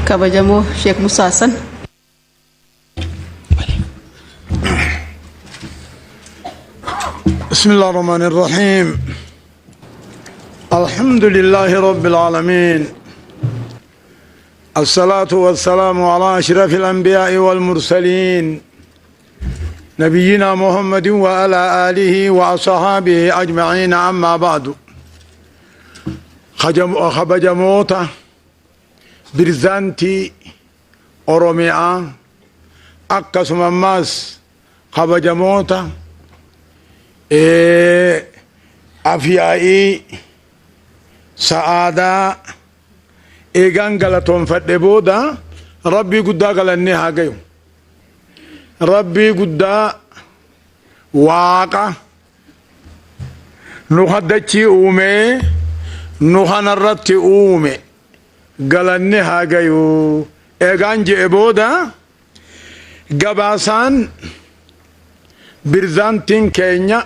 Kabajamoo Sheek Musaa Hassan. بسم الله الرحمن الرحيم الحمد لله رب العالمين الصلاة والسلام على أشرف الأنبياء والمرسلين نبينا محمد وعلى آله وأصحابه أجمعين أما بعد خبجموتا برزانتي أوروميا أكسم ماس خبجموتا afyaa'ii sa'aadaa eegaan galatoonfadhe booda Rabbii guddaa galannee haa gayu. Rabbii guddaa Waaqa nu haddachii uumee nu kanarratti uume galanni haa gayu. Eegaan je'e booda gabaasaan birzaantiin keenya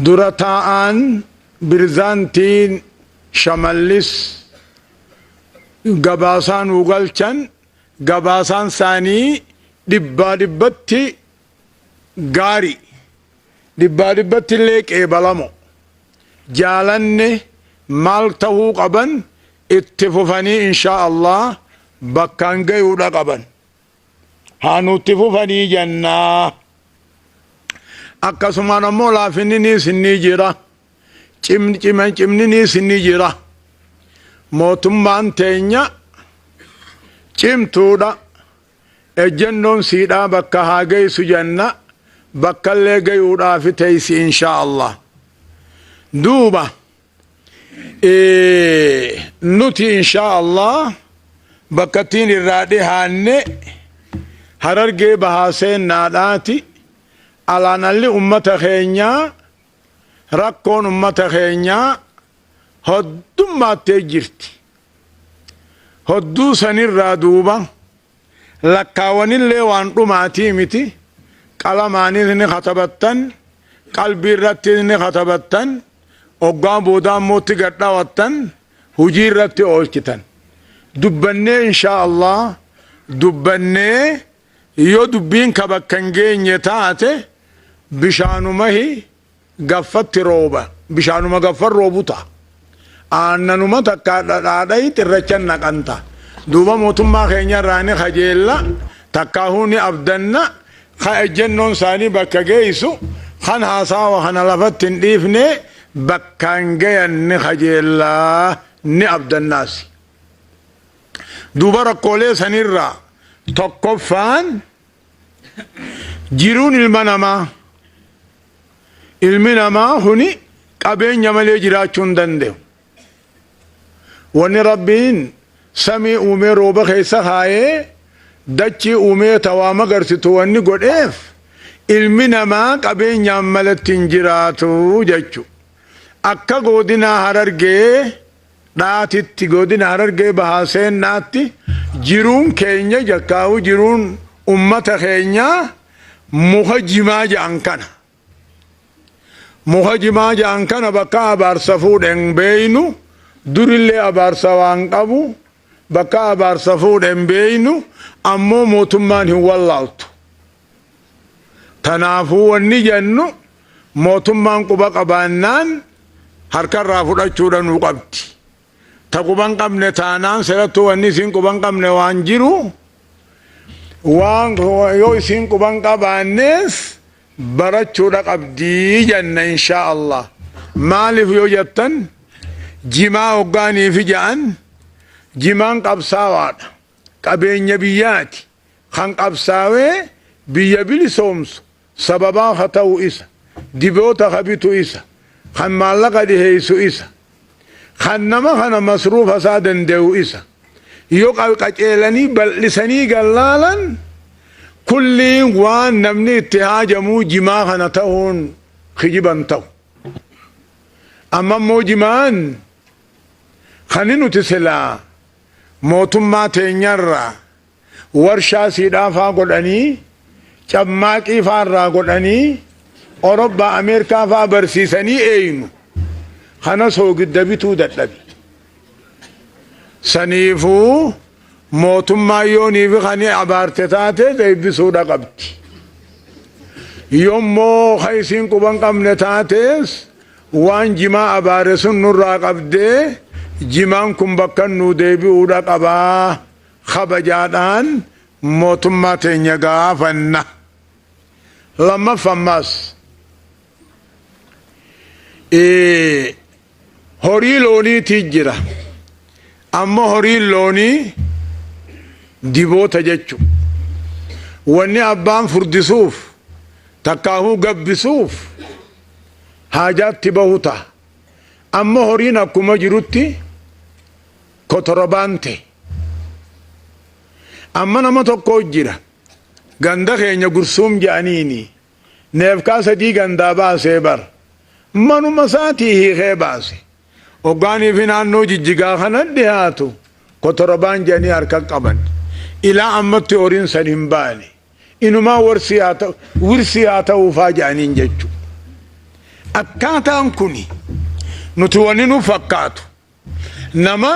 dura taa'aan birzaantiin Shamallis gabaasaa nuu galchan gabaasaan isaanii dhibbaa dhibbatti gaari dhibbaa dhibbatti illee qeebalamo jaalanne maal tahuu qaban itti fufanii inshaa Allah bakkaan gayuudha qaban. Haa nutti fufanii jennaa. Akkasumaan ammoo laafinniniis ni jira. Cimniniis ni jira. Mootummaan teenya cimtuudha. Ejjennoon siidhaa bakka haa geessu jenna. Bakkallee gayuudhaafi teessi inshaa Allah. Duuba nuti inshaa Allah bakkattiin irraa dhihaanne Harargee Bahaa seennaadhaati. Alaanalli ummata keenyaa rakkoon ummata keenyaa hoddummaattee jirti. Hodduu sanirraa duuba lakkaawanillee waan dhumaatii miti. Qalamaanis ni katabattan, qalbii irrattis ni katabattan, oggaa boodaa immoo itti gad dhawattan, hujii irratti oolchitan. Dubbannee inshaa Allah dubbannee yoo dubbiin ka bakka hin geenye taate bishaanumahi gaffatti rooba bishaanuma gaffan roobu ta'a. Aannanuma takka dhadhaadhayi xirrachan naqanta. Duuba mootummaa keenya irraa ni kajeella takkaahuu ni abdanna ka ejjennoon isaanii bakka geessu kan haasawa kana lafatti hin dhiifne bakkaan gayan ni kajeella ni abdannaasi. Duuba rakkoolee sanirraa tokkoffaan Jiruun ilma namaa ilmi namaa kuni qabeenya malee jiraachuu hin danda'u. Wanni Rabbiin samii uumee rooba keessa kaayee dachii uumee tawaa magarsitu wanni godheef ilmi namaa qabeenyaan malatti hin jiraatu jechu. Akka godinaa Harargee dhaatitti godina Harargee Bahaa Seennaatti jiruun keenya jakkaa'u jiruun ummata keenyaa muka jimaa ja'an kana. Muka jimaa ja'an kana bakka abaarsa fuudhen beeynu durillee abaarsa waan qabu bakka abaarsa fuudhen beeynu ammoo mootummaan hin wallaaltu. Tanaafuu wanni jennu mootummaan quba qabaannaan harkarraa fudhachuudha nuu qabdi. Ta quba hin qabne taanaan serattuu wanni isiin quba hin qabne waan jiru waan yoo isiin quba hin qabaannees barachuudha qabdi jenna inshaa Allah. Maaliif yoo jettan jimaa hoggaaniifi ja'an jimaan qabsaawaadha. Qabeenya biyyaati. Kan qabsaawee biyya bilisoomsu sababaa ka ta'u isa. Diboota ka bitu isa. Kan maallaqa dhiheessu isa. Kan nama kana masruufa isaa danda'u isa. Yoo qaceelanii bal'isanii gallaalan kulliin waan namni itti haajamuu jimaa kana ta'uun kijiban ta'u. Amma immoo jimaan kan nuti silaa mootummaa teenyarraa warshaa siidhaa faa godhanii cammaaqii faa irraa godhanii Orobbaa Ameerikaa faa barsiisanii eeynu kana soogidda bituu dadhabe. Saniifuu mootummaan yoonii fi kan abaarte taate deebisuudha qabdi. Yommoo kan isiin quban qabne taates waan jimaa abaare sun nurraa qabdee jimaan kun bakka nuu deebi'uudha qabaa kabajaadhaan mootummaa teenya gaafanna. Lammaffammaas horii looniitii jira. Amma horiin loonii diboota jechu. Wanni abbaan furdisuuf takkaahuu gabbisuuf haajaatti bahu ta'a. Amma horiin akkuma jirutti kotorobaan ta'e. Amma nama tokko jira. Ganda keenya Gursuum jedhaniini. Neefkaa 3 gandaa baasee bar. Manuma isaatii hiikee baase. Hoggaanii fi naannoo Jijjigaa kana dhiyaatu kotorobaan jedhanii harka qaban. Ilaa ammatti horiin san hin baane. Inumaa warsii haa ta'u, wirsii haa ta'uufaa jedhaniin jechuudha. Akkaataan kuni nuti wanni nu fakkaatu nama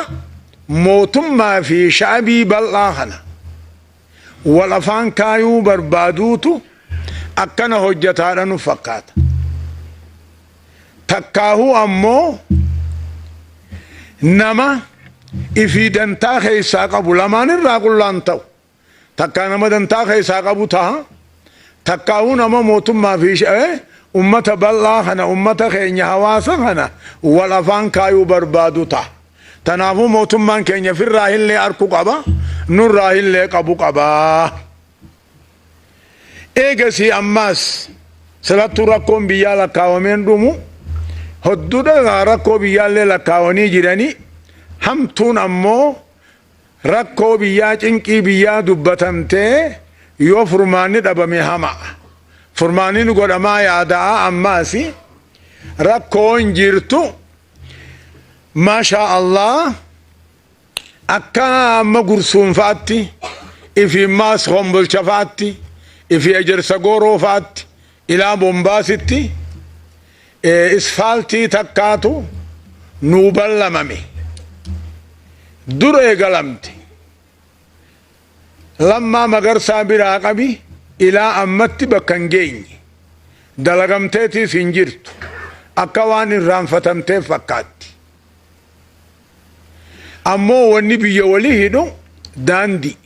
mootummaa fi sha'abii bal'aa kana wal afaan kaayuu barbaaduutu akkana hojjataadha nu fakkaata. Takkaahuu ammoo nama ifii dantaa keessaa qabu lamaan irraa qullaan ta'u. Takkaa nama dantaa keessaa qabu taha, takkaahuu nama mootummaa fi ummata bal'aa kana, ummata keenya hawaasa kana wal afaan kaayuu barbaadu taha. Tanaafuu mootummaan keenya firraa hillee arku qaba, nurraa hillee qabu qaba. Eegasii ammaas silattuu rakkoon biyyaa lakkaawameen dhumu, hodduudha rakkoo biyyaallee lakkaawanii jiranii, hamtuun ammoo Rakkoo biyyaa cinqii biyyaa dubbatamtee yoo furmaanni dhabame hama'a. Furmaanni ni godhamaa yaada'a ammaasi rakkoon jirtu maashaa Allah akka amma Gursuun fa'atti ifi maas Kombolcha fa'atti ifi Ejersa Gooroo fa'atti ilaa Bombaasitti isfaaltii takkaatu nuu ballamame. Dur eegalamte. Lammaa Magarsaa biraa qabi ilaa ammatti bakka hin geenye. Dalagamteetiis hin jirtu. Akka waan irraanfatamteef fakkaatti. Ammoo wanni biyya walii hidhu daandii.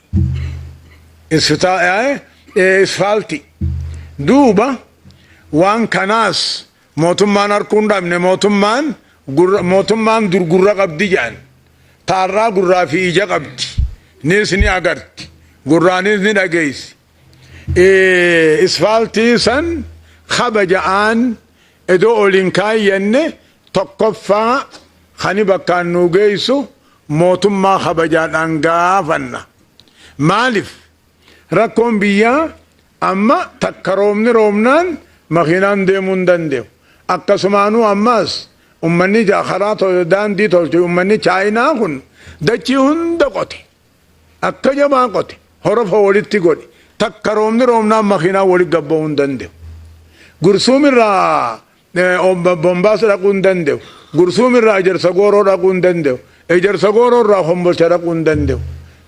Isfaaltii. Duuba waan kanaas mootummaan harkuu hin dhabne. Mootummaan gurra, mootummaan dur gurra qabdi jedhan. Taarraa gurraa fi ija qabdi. Nis ni agarti. Gurraanis ni dhageessi. Isfaaltii san kabaja'aan edoo ol hin kaayyanne tokkoffaa kani bakkaan nuu geessu mootummaa kabajaadhaan gaafanna. Maalif rakkoon biyyaa amma takka roobni roobnaan makiinaan deemuu hin danda'u. Akkasumaanuu ammaas ummanni karaa daandii tolche ummanni Chaayinaa kun dachii hunda qote. Akka jabaa qote horofa walitti godhe takka roobni roobnaan makiinaan walitti gabba'uu hin danda'u. Gursuum irraa Bombaas dhaquu hin danda'u. Gursuum irraa Ejersa Gooroo dhaquu hin danda'u. Ejersa Gooroo irraa Kombolcha dhaquu hin danda'u.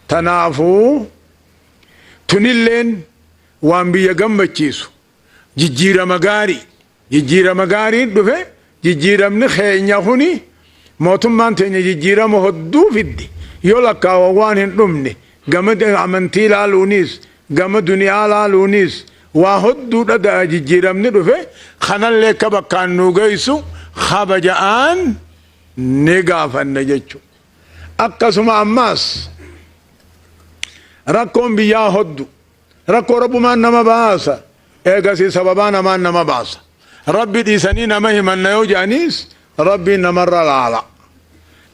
Tanaafuu tunilleen waan biyya gammachiisu jijjiirama gaarii jijjiirama gaariin dhufe. Jijjiiramni keenya kuni mootummaan teenya jijjiirama hodduu fidde yoo lakkaawan waan hin dhumne, gama amantii laaluunis gama duniyaa laaluunis waa hodduudha jijjiiramni dhufe. Kanallee akka bakkaan nuu geessu kabaja'aan ni gaafanna jechuudha. Akkasuma ammaas rakkoon biyyaa hoddu rakkoo rabbumaan nama baasa, eegasii sababaa namaan nama baasa. Rabbi dhiisanii nama himanna yoo jedhaniis rabbiin namarra laala.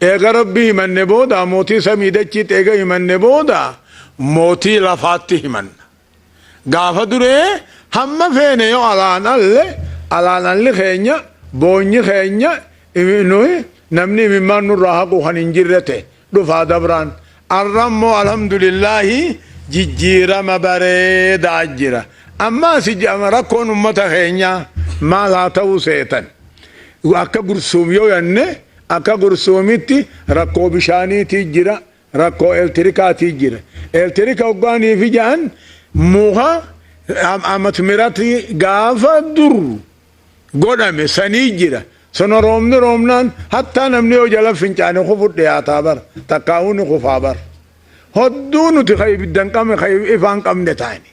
Eega rabbi himanne booda mootii samii dachiitti eega himanne booda mootii lafaatti himanna. Gaafa duree hamma feene yoo alaan alle alaan alli keenya boonyi keenya nuyi namni imimmaan nurraa haqu kan hin jirre ta'e dhufaa dabraan. Arra immoo alhamdulillaahi jijjiirama bareedaa jira. Ammaas rakkoon ummata keenyaa maal haa ta'uu seetan? Akka Gursuum yoo yanne akka Gursuumitti rakkoo bishaaniitii jira. Rakkoo elektirikaatii jira. Elektirika hoggaanii fi ja'an muka amatmirati gaafa dur godhame sanii jira. Sana roobni roobnaan hattaa namni yoo jala fincaane kufu dhiyaataa bara. Takkaa'uu ni kufaa bara. Hodduu nuti ka ibidda hin qabne, ka ifaa hin qabne taane.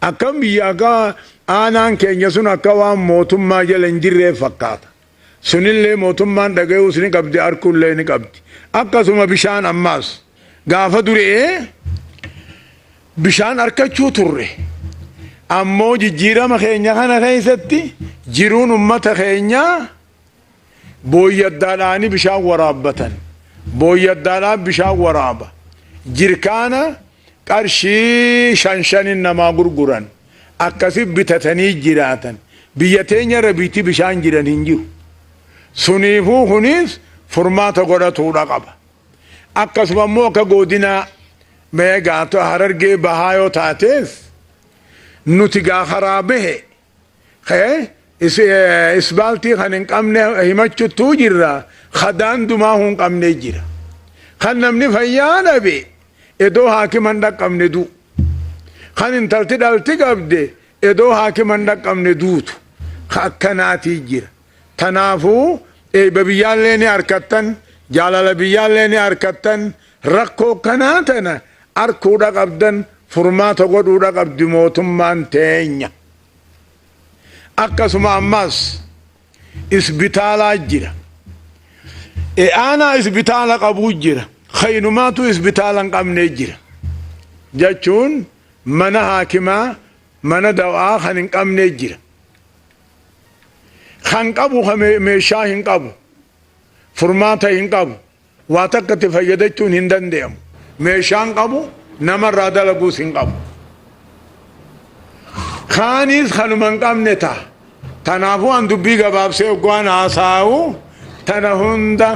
Akkam biyya akka aanaan keenya sun akka waan mootummaa jala hin jirree fakkaata. Sunillee mootummaan dhagayuus ni qabdi, arkuullee ni qabdi. Akkasuma bishaan ammaas gaafa duree bishaan arkachuu turre. Ammoo jijjiirama keenya kana keessatti jiruun ummata keenyaa booyyaddaadhaani bishaan waraabbatan. Booyyaddaadhaan bishaan waraaba. Jirkaana qarshii shan shanin namaa gurguran. Akkasi bitatanii jiraatan. Biyya teenya irra biitti bishaan jiran hin jiru. Suniifuu kunis furmaata godhatuudha qaba. Akkasuma immoo akka godinaa mee gaatoo Harargee Bahaa yoo taatees nuti gaa karaa bahe isbaaltii kan hin qabne himachuttuu jirra, kadaan dumaa hin qabne jira. Kan namni fayyaa dhabe edoo haakima hin dhaqqabne du'u. Kan intalti dhalti qabde edoo haakima hin dhaqqabne duutu. Akkanaatii jira. Tanaafuu eebba biyyaallee ni harkattan, jaalala biyyaallee ni harkattan, rakkoo kanaa tana arkuudha qabdan, furmaata godhuudha qabdi mootummaan teenya. Akkasuma ammas isbitaalaa jira. Aanaa isbitaala qabuu jira. Kaynumaatu isbitaala hin qabne jira. Jechuun mana haakimaa, mana dawaa kan hin qabne jira. Kan qabu meeshaa hin qabu. Furmaata hin qabu. Waa takka itti fayyadachuun hin danda'amu. Meeshaan qabu, namarraa dalaguus hin qabu. Kaanis kanuma hin qabne ta'a. Kanaafuu an dubbii gabaabsee hoggaan haasa'u, tana hunda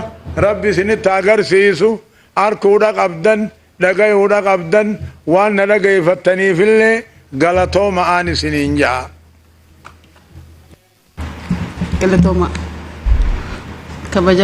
Rabbi isinitti agarsiisu, arkuudha qabdan, dhagayuudha qabdan, waan na dhageeffattaniifillee galatooma aan isiniin ja'a. Galatooma. Kabajama.